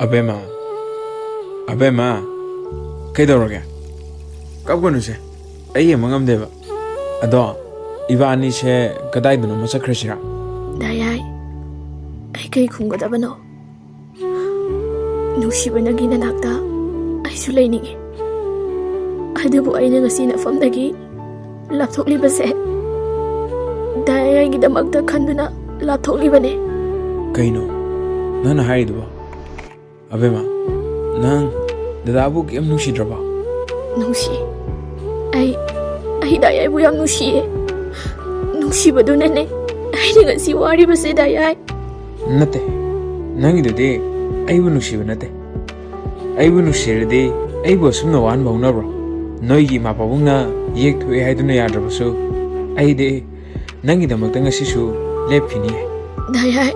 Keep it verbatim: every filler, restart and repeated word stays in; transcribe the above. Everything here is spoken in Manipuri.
ꯑꯕꯦꯝꯃ, ꯑꯕꯦꯝꯃ, ꯀꯩꯗꯧꯔꯒꯦ? ꯀꯞꯀꯅꯨꯁꯦ, ꯑꯩ ꯌꯦꯡꯕ ꯉꯝꯗꯦꯕ꯫ ꯑꯗꯣ ꯏꯕꯥꯅꯤꯁꯦ ꯀꯗꯥꯏꯗꯅꯣꯃ ꯆꯠꯈ꯭ꯔꯁꯤꯔꯥ? ꯗꯥ ꯌꯥꯏ, ꯑꯩ ꯀꯩ ꯈꯨꯝꯒꯗꯕꯅꯣ? ꯅꯨꯡꯁꯤꯕ, ꯅꯪꯒꯤ ꯅꯅꯥꯛꯇ ꯑꯩꯁꯨ ꯂꯩꯅꯤꯡꯉꯤ꯫ ꯑꯗꯨꯕꯨ ꯑꯩꯅ ꯉꯁꯤ ꯅꯐꯝꯗꯒꯤ ꯂꯥꯞꯊꯣꯛꯂꯤꯕꯁꯦ ꯗꯥ ꯌꯥꯏꯒꯤꯗꯃꯛꯇ ꯈꯟꯗꯨꯅ ꯂꯥꯞꯊꯣꯛꯂꯤꯕꯅꯦ꯫ ꯀꯩꯅꯣ ꯅꯪꯅ ꯍꯥꯏꯔꯤꯗꯨꯕꯣ? ꯑꯕꯦꯝꯃ, ꯅꯪ ꯗꯗꯥꯕꯨ ꯀꯩꯝ ꯅꯨꯡꯁꯤꯗ꯭ꯔꯕꯣ? ꯅꯨꯡꯁꯤ꯫ ꯑꯩ, ꯑꯩ ꯗꯥ ꯌꯥꯏꯕꯨ ꯌꯥꯝ ꯅꯨꯡꯁꯤꯌꯦ꯫ ꯅꯨꯡꯁꯤꯕꯗꯨꯅꯅꯦ ꯑꯩꯅ ꯉꯁꯤ ꯋꯥꯔꯤꯕꯁꯦ, ꯗꯥ ꯌꯥꯏ꯫ ꯅꯠꯇꯦ, ꯅꯪꯒꯤꯗꯨꯗꯤ ꯑꯩꯕꯨ ꯅꯨꯡꯁꯤꯕ ꯅꯠꯇꯦ꯫ ꯑꯩꯕꯨ ꯅꯨꯡꯁꯤꯔꯗꯤ ꯑꯩꯕꯨ ꯑꯁꯨꯝꯅ ꯋꯥꯍꯟꯕ ꯍꯧꯅꯕ꯭ꯔꯣ? ꯅꯣꯏꯒꯤ ꯏꯃꯥ ꯄꯥꯕꯨꯡꯅ ꯌꯦꯛ ꯊꯣꯛꯑꯦ ꯍꯥꯏꯗꯨꯅ ꯌꯥꯗ꯭ꯔꯕꯁꯨ, ꯑꯩꯗꯤ ꯅꯪꯒꯤꯗꯃꯛꯇ ꯉꯁꯤꯁꯨ ꯂꯦꯞꯈꯤꯅꯤ꯫ ꯗꯥ ꯌꯥꯏ꯫